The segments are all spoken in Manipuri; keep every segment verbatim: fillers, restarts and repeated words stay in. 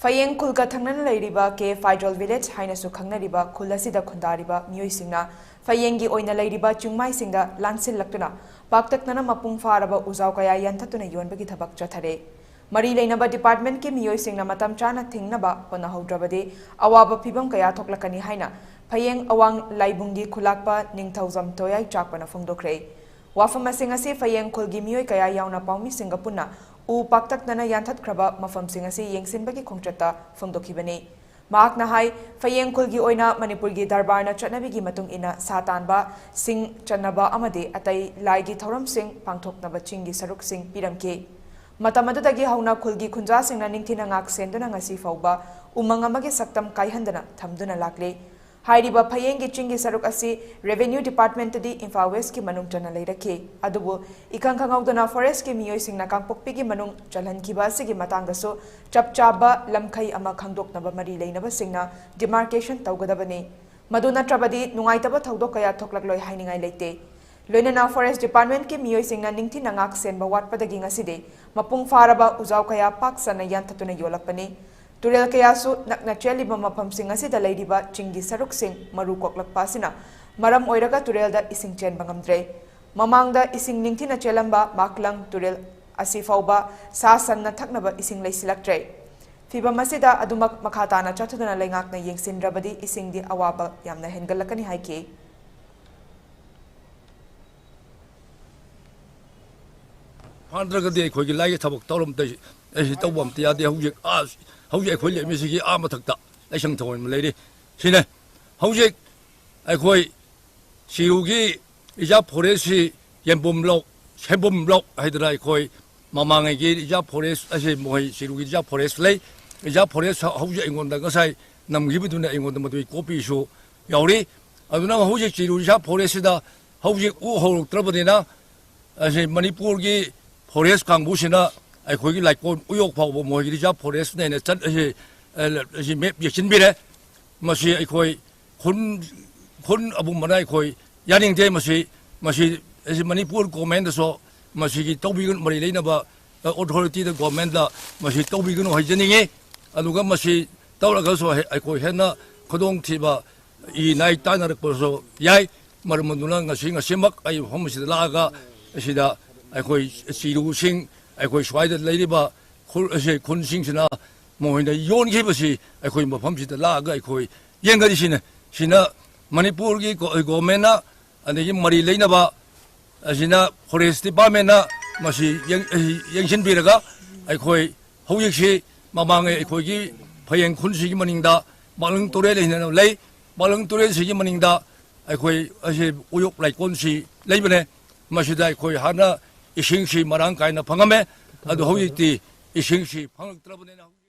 ꯐꯌꯦꯡ ꯈꯨꯜꯒ ꯊꯪꯅꯅ ꯂꯩꯔꯤꯕ ꯀꯦ ꯐꯥꯏꯖꯣꯜ ꯚꯤꯂꯦꯖ ꯍꯥꯏꯅꯁꯨ ꯈꯪꯅꯔꯤꯕ ꯈꯨꯜ ꯑꯁꯤꯗ ꯈꯨꯟꯗꯥꯔꯤꯕ ꯃꯤꯑꯣꯏꯁꯤꯡꯅ ꯐꯌꯦꯡꯒꯤ ꯑꯣꯏꯅ ꯂꯩꯔꯤꯕ ꯆꯤꯡꯃꯥꯏꯁꯤꯡꯗ ꯂꯥꯟꯁꯤꯜꯂꯛꯇꯨꯅ ꯄꯥꯛꯇꯛꯅꯅ ꯃꯄꯨꯡ ꯐꯥꯔꯕ ꯎꯖꯥꯎ ꯀꯌꯥ ꯌꯥꯟꯊꯠꯇꯨꯅ ꯌꯣꯟꯕꯒꯤ ꯊꯕꯛ ꯆꯠꯊꯔꯦ꯫ ꯃꯔꯤ ꯂꯩꯅꯕ ꯗꯤꯄꯥꯔꯠꯃꯦꯟꯠꯀꯤ ꯃꯤꯑꯣꯏꯁꯤꯡꯅ ꯃꯇꯝ ꯆꯥꯅ ꯊꯤꯡꯅꯕ ꯍꯣꯠꯅꯍꯧꯗ꯭ꯔꯕꯗꯤ ꯑꯋꯥꯕ ꯐꯤꯚꯝ ꯀꯌꯥ ꯊꯣꯛꯂꯛꯀꯅꯤ ꯍꯥꯏꯅ ꯐꯌꯦꯡ ꯑꯋꯥꯡ ꯂꯥꯏꯕꯨꯡꯒꯤ ꯈꯨꯂꯥꯛꯄ ꯅꯤꯡꯊꯧꯖꯝ ꯇꯣꯌꯥꯏ ꯆꯥꯛꯄꯅ ꯐꯣꯡꯗꯣꯛꯈ꯭ꯔꯦ꯫ ꯋꯥꯐꯝ ꯑꯁꯤꯡ ꯑꯁꯤ ꯐꯌꯦꯡ ꯈꯨꯜꯒꯤ ꯃꯤꯑꯣꯏ ꯀꯌꯥ ꯌꯥꯎꯅ ꯄꯥꯎꯃꯤꯁꯤꯡꯒ ꯄꯨꯟꯅ ꯎ ꯄꯥꯛꯇꯛꯅꯅ ꯌꯥꯟꯊꯠꯈ꯭ꯔꯕ ꯃꯐꯝꯁꯤꯡ ꯑꯁꯤ ꯌꯦꯡꯁꯤꯟꯕꯒꯤ ꯈꯣꯡꯆꯠꯇ ꯐꯣꯡꯗꯣꯛꯈꯤꯕꯅꯤ꯫ ꯃꯍꯥꯛꯅ ꯍꯥꯏ, ꯐꯌꯦꯡ ꯈꯨꯜꯒꯤ ꯑꯣꯏꯅ ꯃꯅꯤꯄꯨꯔꯒꯤ ꯗꯔꯕꯥꯔꯅ ꯆꯠꯅꯕꯤꯒꯤ ꯃꯇꯨꯡ ꯏꯟꯅ ꯁꯥ ꯇꯥꯟꯕ, ꯁꯤꯡ ꯆꯟꯅꯕ ꯑꯃꯗꯤ ꯑꯇꯩ ꯂꯥꯏꯒꯤ ꯊꯧꯔꯝꯁꯤꯡ ꯄꯥꯡꯊꯣꯛꯅꯕ ꯆꯤꯡꯒꯤ ꯁꯔꯨꯛꯁꯤꯡ ꯄꯤꯔꯝꯈꯤ꯫ ꯃꯇꯝ ꯑꯗꯨꯗꯒꯤ ꯍꯧꯅ ꯈꯨꯜꯒꯤ ꯈꯨꯟꯖꯥꯁꯤꯡꯅ ꯅꯤꯡꯊꯤꯅ ꯉꯥꯛ ꯁꯦꯟꯗꯨꯅ ꯉꯁꯤ ꯐꯥꯎꯕ ꯎꯃꯪ ꯑꯃꯒꯤ ꯁꯛꯇꯝ ꯀꯥꯏꯍꯟꯗꯅ ꯊꯝꯗꯨꯅ ꯂꯥꯛꯂꯤ꯫ ꯍꯥꯏꯔꯤꯕ ꯐꯌꯦꯡꯒꯤ ꯆꯤꯡꯒꯤ ꯁꯔꯨꯛ ꯑꯁꯤ ꯔꯦꯚꯦꯅ꯭ꯌꯨ ꯗꯤꯄꯥꯔꯠꯃꯦꯟꯇꯗꯤ ꯏꯝꯐꯥꯜ ꯋꯦꯁꯀꯤ ꯃꯅꯨꯡ ꯆꯟꯅ ꯂꯩꯔꯛꯈꯤ꯫ ꯑꯗꯨꯕꯨ ꯏꯈꯪ ꯈꯪꯍꯧꯗꯅ ꯐꯣꯔꯦꯁ꯭ꯠꯀꯤ ꯃꯤꯑꯣꯏꯁꯤꯡꯅ ꯀꯥꯡꯄꯣꯛꯄꯤꯒꯤ ꯃꯅꯨꯡ ꯆꯜꯍꯟꯈꯤꯕ ꯑꯁꯤꯒꯤ ꯃꯇꯥꯡꯗꯁꯨ ꯆꯞ ꯆꯥꯕ ꯂꯝꯈꯩ ꯑꯃ ꯈꯪꯗꯣꯛꯅꯕ ꯃꯔꯤ ꯂꯩꯅꯕꯁꯤꯡꯅ ꯗꯤꯃꯥꯔꯀꯦꯁꯟ ꯇꯧꯒꯗꯕꯅꯤ꯫ ꯃꯗꯨ ꯅꯠꯇ꯭ꯔꯕꯗꯤ ꯅꯨꯡꯉꯥꯏꯇꯕ ꯊꯧꯗꯣꯛ ꯀꯌꯥ ꯊꯣꯛꯂꯛꯂꯣꯏ ꯍꯥꯏꯅꯤꯡꯉꯥꯏ ꯂꯩꯇꯦ꯫ ꯂꯣꯏꯅꯅ ꯐꯣꯔꯦꯁ꯭ꯠ ꯗꯤꯄꯥꯔꯠꯃꯦꯟꯠꯀꯤ ꯃꯤꯑꯣꯏꯁꯤꯡꯅ ꯅꯤꯡꯊꯤꯅ ꯉꯥꯛ ꯁꯦꯟꯕ ꯋꯥꯠꯄꯗꯒꯤ ꯉꯁꯤꯗꯤ ꯃꯄꯨꯡ ꯐꯥꯔꯕ ꯎꯖꯥꯎ ꯀꯌꯥ ꯄꯥꯛ ꯁꯟꯅ ꯌꯥꯟꯊꯠꯇꯨꯅ ꯌꯣꯜꯂꯛꯄꯅꯤ꯫ ꯇꯨꯔꯦꯜ ꯀꯌꯥꯁꯨ ꯅꯛꯅ ꯆꯦꯜꯂꯤꯕ ꯃꯐꯝꯁꯤꯡ ꯑꯁꯤꯗ ꯂꯩꯔꯤꯕ ꯆꯤꯡꯒꯤ ꯁꯔꯨꯛꯁꯤꯡ ꯃꯔꯨ ꯀꯣꯛꯂꯛꯄ ꯑꯁꯤꯅ ꯃꯔꯝ ꯑꯣꯏꯔꯒ ꯇꯨꯔꯦꯜꯗ ꯏꯁꯤꯡ ꯆꯦꯟꯕ ꯉꯝꯗ꯭ꯔꯦ꯫ ꯃꯃꯥꯡꯗ ꯏꯁꯤꯡ ꯅꯤꯡꯊꯤꯅ ꯆꯦꯜꯂꯝꯕ ꯃꯥꯛꯂꯪ ꯇꯨꯔꯦꯜ ꯑꯁꯤ ꯐꯥꯎꯕ ꯁꯥ ꯁꯟꯅ ꯊꯛꯅꯕ ꯏꯁꯤꯡ ꯂꯩꯁꯤꯜꯂꯛꯇ꯭ꯔꯦ꯫ ꯐꯤꯚꯝ ꯑꯁꯤꯗ ꯑꯗꯨꯃꯛ ꯃꯈꯥ ꯇꯥꯅ ꯆꯠꯊꯗꯨꯅ ꯂꯩꯉꯥꯛꯅ ꯌꯦꯡꯁꯤꯟꯗ꯭ꯔꯕꯗꯤ ꯏꯁꯤꯡꯗꯤ ꯑꯋꯥꯕ ꯌꯥꯝꯅ ꯍꯦꯟꯒꯠꯂꯛꯀꯅꯤ ꯍꯥꯏꯈꯤ꯫ ꯐꯥꯟꯗ꯭ꯔꯒꯗꯤ ꯑꯩꯈꯣꯏꯒꯤ ꯂꯥꯏꯒꯤ ꯊꯕꯛ ꯇꯧꯔꯝꯗ-, ꯑꯩ ꯇꯧꯕ ꯑꯝꯇ ꯌꯥꯗꯦ꯫ ꯍꯧꯖꯤꯛ ꯑꯥ, ꯍꯧꯖꯤꯛ ꯑꯩꯈꯣꯏ ꯂꯦꯝꯃꯤꯁꯤꯒꯤ ꯑꯥ ꯃꯊꯛꯇ ꯂꯥꯏꯁꯪ ꯊꯑꯣꯏ ꯑꯃ ꯂꯩꯔꯤ꯫ ꯁꯤꯅꯦ ꯍꯧꯖꯤꯛ ꯑꯩꯈꯣꯏ ꯆꯤꯔꯨꯒꯤ ꯔꯤꯖꯥꯔꯚ ꯐꯣꯔꯦꯁ꯭ꯠꯁꯤ ꯌꯦꯟꯕꯨꯝ ꯂꯧ, ꯁꯦꯟꯕꯨꯝ ꯂꯧ ꯍꯥꯏꯗꯅ ꯑꯩꯈꯣꯏ ꯃꯃꯥꯡꯉꯩꯒꯤ ꯔꯤꯖꯥꯔꯚ ꯐꯣꯔꯦꯁ꯭ꯠ ꯑꯁꯤ ꯃꯣꯏ ꯆꯤꯔꯨꯒꯤ ꯔꯤꯖꯥꯔꯚ ꯐꯣꯔꯦꯁ꯭ꯠ ꯂꯩ꯫ ꯔꯤꯖꯥꯔꯚ ꯐꯣꯔꯦꯁ꯭ꯠ ꯍꯧꯖꯤꯛ ꯑꯩꯉꯣꯟꯗ ꯉꯁꯥꯏ ꯅꯝꯈꯤꯕꯗꯨꯅ ꯑꯩꯉꯣꯟꯗ ꯃꯗꯨꯒꯤ ꯀꯣꯄꯤꯁꯨ ꯌꯥꯎꯔꯤ꯫ ꯑꯗꯨꯅ ꯍꯧꯖꯤꯛ ꯆꯤꯔꯨ ꯔꯤꯖꯥꯔꯚ ꯐꯣꯔꯦꯁ꯭ꯠꯁꯤꯗ ꯍꯧꯖꯤꯛ ꯎ ꯍꯧꯔꯛꯇ꯭ꯔꯕꯅꯤꯅ ꯑꯁꯤ ꯃꯅꯤꯄꯨꯔꯒꯤ ꯐꯣꯔꯦꯁ꯭ꯠ ꯀꯥꯡꯕꯨꯁꯤꯅ ꯑꯩꯈꯣꯏꯒꯤ ꯂꯥꯏꯀꯣꯟ ꯎꯌꯣꯛ ꯐꯥꯎꯕ ꯃꯣꯏꯒꯤ ꯔꯤꯖꯥꯔꯚ ꯐꯣꯔꯦꯁ꯭ꯠꯅꯦꯅ ꯆꯠ-, ꯑꯁꯤ, ꯑ, ꯑꯁꯤ ꯃꯦꯞ ꯌꯦꯛꯁꯤꯟꯕꯤꯔꯦ꯫ ꯃꯁꯤ ꯑꯩꯈꯣꯏ ꯈꯨꯟ, ꯈꯨꯟ ꯑꯄꯨꯝꯕꯅ ꯑꯩꯈꯣꯏ ꯌꯥꯅꯤꯡꯗꯦ꯫ ꯃꯁꯤ, ꯃꯁꯤ, ꯑꯁꯤ ꯃꯅꯤꯄꯨꯔ ꯒꯣꯔꯃꯦꯟꯗꯁꯨ ꯃꯁꯤꯒꯤ ꯇꯧꯕꯤꯒꯅꯨ, ꯃꯔꯤ ꯂꯩꯅꯕ, ꯑ, ꯑꯣꯊꯣꯔꯤꯇꯤꯗ, ꯒꯣꯔꯃꯦꯟꯗ ꯃꯁꯤ ꯇꯧꯕꯤꯒꯅꯨ ꯍꯥꯏꯖꯅꯤꯡꯉꯤ꯫ ꯑꯗꯨꯒ ꯃꯁꯤ ꯇꯧꯔꯒꯁꯨ ꯑꯩꯈꯣꯏ ꯍꯦꯟꯅ ꯈꯨꯗꯣꯡꯊꯤꯕ ꯏ ꯅꯥꯏ ꯇꯥꯅꯔꯛꯄꯁꯨ ꯌꯥꯏ꯫ ꯃꯔꯝ ꯑꯗꯨꯅ ꯉꯁꯤ, ꯉꯁꯤꯃꯛ ꯑꯩ ꯃꯐꯝ ꯑꯁꯤꯗ ꯂꯥꯛꯑꯒ ꯑꯁꯤꯗ ꯑꯩꯈꯣꯏ ꯆꯤꯔꯨꯁꯤꯡ, ꯑꯩꯈꯣꯏ ꯁ꯭ꯋꯥꯏꯗ ꯂꯩꯔꯤꯕ ꯈꯨꯜ, ꯑꯁꯤ ꯈꯨꯟꯁꯤꯡꯁꯤꯅ ꯃꯈꯣꯏꯅ ꯌꯣꯟꯈꯤꯕꯁꯤ ꯑꯩꯈꯣꯏ ꯃꯐꯝꯁꯤꯗ ꯂꯥꯛꯑꯒ ꯑꯩꯈꯣꯏ ꯌꯦꯡꯅꯔꯤꯁꯤꯅꯤ꯫ ꯁꯤꯅ ꯃꯅꯤꯄꯨꯔꯒꯤ ꯒꯣ-, ꯒꯣꯚꯔꯟꯃꯦꯟꯅ ꯑꯗꯒꯤ ꯃꯔꯤ ꯂꯩꯅꯕ ꯑꯁꯤꯅ ꯐꯣꯔꯦꯁ ꯗꯤꯄꯥꯔꯠꯃꯦꯟꯅ ꯃꯁꯤ ꯌꯦꯡ-, ꯌꯦꯡꯁꯤꯟꯕꯤꯔꯒ ꯑꯩꯈꯣꯏ ꯍꯧꯖꯤꯛꯁꯤ ꯃꯃꯥꯡꯉꯩ ꯑꯩꯈꯣꯏꯒꯤ ꯐꯌꯦꯡ ꯈꯨꯟꯁꯤꯒꯤ ꯃꯅꯤꯡꯗ ꯃꯥꯂꯪ ꯇꯨꯔꯦꯜ ꯍꯥꯏꯅ ꯂꯩ꯫ ꯃꯥꯂꯪ ꯇꯨꯔꯦꯜꯁꯤꯒꯤ ꯃꯅꯤꯡꯗ ꯑꯩꯈꯣꯏ ꯑꯁꯤ ꯎꯌꯣꯛ ꯂꯥꯏꯀꯣꯟꯁꯤ ꯂꯩꯕꯅꯦ꯫ ꯃꯁꯤꯗ ꯑꯩꯈꯣꯏ ꯍꯥꯟꯅ ꯏꯁꯤꯡꯁꯤ ꯃꯔꯥꯡ ꯀꯥꯏꯅ ꯐꯪꯉꯝꯃꯦ꯫ ꯑꯗꯨ ꯍꯧꯖꯤꯛꯇꯤ ꯏꯁꯤꯡꯁꯤ ꯐꯪꯂꯛꯇ꯭ꯔꯕꯅꯤꯅ ꯍꯧꯖꯤꯛ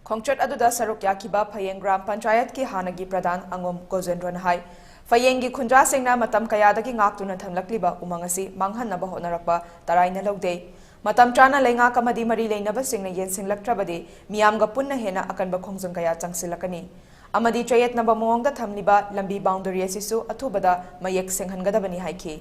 ꯈꯣꯡꯆꯠ ꯑꯗꯨꯗ ꯁꯔꯨꯛ ꯌꯥꯈꯤꯕ ꯐꯌꯦꯡ ꯒ꯭ꯔꯥꯝ ꯄꯟꯆꯥꯌꯠꯀꯤ ꯍꯥꯟꯅꯒꯤ ꯄ꯭ꯔꯙꯥꯟ ꯑꯉꯣꯝ ꯒꯣꯖꯦꯟꯗ꯭ꯔꯣꯅ ꯍꯥꯏ, ꯐꯌꯦꯡꯒꯤ ꯈꯨꯟꯖꯥꯁꯤꯡꯅ ꯃꯇꯝ ꯀꯌꯥꯗꯒꯤ ꯉꯥꯛꯇꯨꯅ ꯊꯝꯂꯛꯂꯤꯕ ꯎꯃꯪ ꯑꯁꯤ ꯃꯥꯡꯍꯟꯅꯕ ꯍꯣꯠꯅꯔꯛꯄ ꯇꯔꯥꯏꯅ ꯂꯧꯗꯦ꯫ ꯃꯇꯝ ꯆꯥꯅ ꯂꯩꯉꯥꯛ ꯑꯃꯗꯤ ꯃꯔꯤ ꯂꯩꯅꯕꯁꯤꯡꯅ ꯌꯦꯡꯁꯤꯟꯂꯛꯇ꯭ꯔꯕꯗꯤ ꯃꯤꯌꯥꯝꯒ ꯄꯨꯟꯅ ꯍꯦꯟꯅ ꯑꯀꯟꯕ ꯈꯣꯡꯖꯪ ꯀꯌꯥ ꯆꯪꯁꯤꯜꯂꯛꯀꯅꯤ ꯑꯃꯗꯤ ꯆꯌꯦꯠꯅꯕ ꯃꯑꯣꯡꯗ ꯊꯝꯂꯤꯕ ꯂꯝꯕꯤ ꯕꯥꯎꯟꯗꯔꯤ ꯑꯁꯤꯁꯨ ꯑꯊꯨꯕꯗ ꯃꯌꯦꯛ ꯁꯦꯡꯍꯟꯒꯗꯕꯅꯤ ꯍꯥꯏꯈꯤ꯫